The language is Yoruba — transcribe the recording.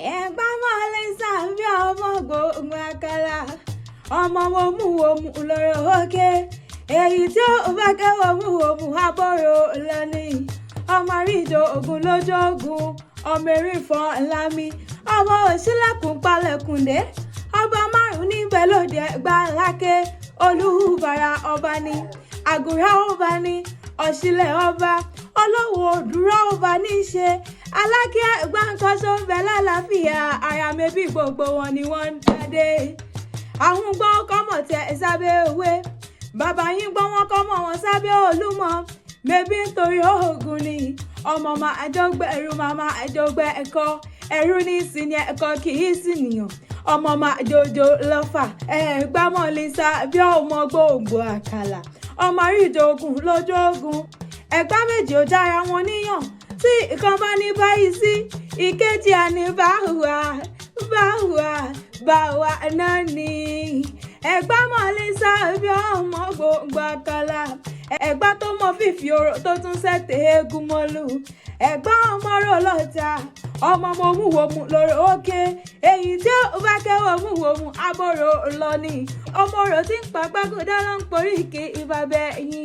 Ẹ̀gbá mọ́lẹ́ sàbí ọmọ gbòǹgbò àkàlà. Ọmọ wo mú wo mú lọ́rọ̀ òkè. Èyí tí ó bá kẹ́wọ̀ mú wo mú abọ́rò lọ́ní. Ọmọ àríjọ ogun lójú ogun. Ọmọ erin fọ́n ńlá mi. Ọmọ òṣìlẹ̀kùn palẹ̀kùndé. Ọba márùn-ún níbẹ̀ lóde Ẹ̀gbá Aláké. Olúbàrà ọba ni. Àgùrá ọba ni. Ọ̀ṣìlẹ̀ ọba. Olówó òdúró ọba ní í ṣe. Aláké Ẹ̀gbá nǹkan tó ń bẹ lálàáfíà. Ara mẹ́bí gbogbo wọn ni wọ́n ń dádé. Àwọn gbọ́n kọ́mọ̀ tẹ sábẹ́ òwe. Bàbá yín gbọ́n wọn kọ́mọ̀ wọn sábẹ́ Olúmọ. Mẹ́bí nítorí oògùn ni. Ọmọ máa jọgbẹ́ ẹrú, màmá jọgbẹ́ ẹ̀kọ́. Ẹrú ní sí ni ẹ̀kọ́ kì í sì nìyàn. Ọmọ máa jojo lọ́fà. Ẹ̀gbá mọ̀lẹ́sà bí ọmọ gbòǹgbò àkàlà. Ọmọ àríjọ ogun lójú ogun. Ẹ̀gbá méjì ò jára wọn níyàn. Tí ìkan bá ní báyìí sí, ìkejì àní báwa, báwa, báwa náà ni. Ẹ̀gbá mọ̀lẹ́sà bí ọmọ gbòǹgbò àkàlà. Ẹ̀gbá tó mọ fífi oró tó tún ṣẹ̀tẹ̀ eégún mọ́lù. Ẹ̀gbá ọmọ rò lọ́ta. Ọmọ mo mú wo mu lọ́rọ̀ òkè. Èyí tí ó bá kẹ́wọ̀ mú wo mu abọ́rò lọ ni. Ọmọ rò tí ń pa gbágudá ló ń porí kí ìbàbẹ̀ yín.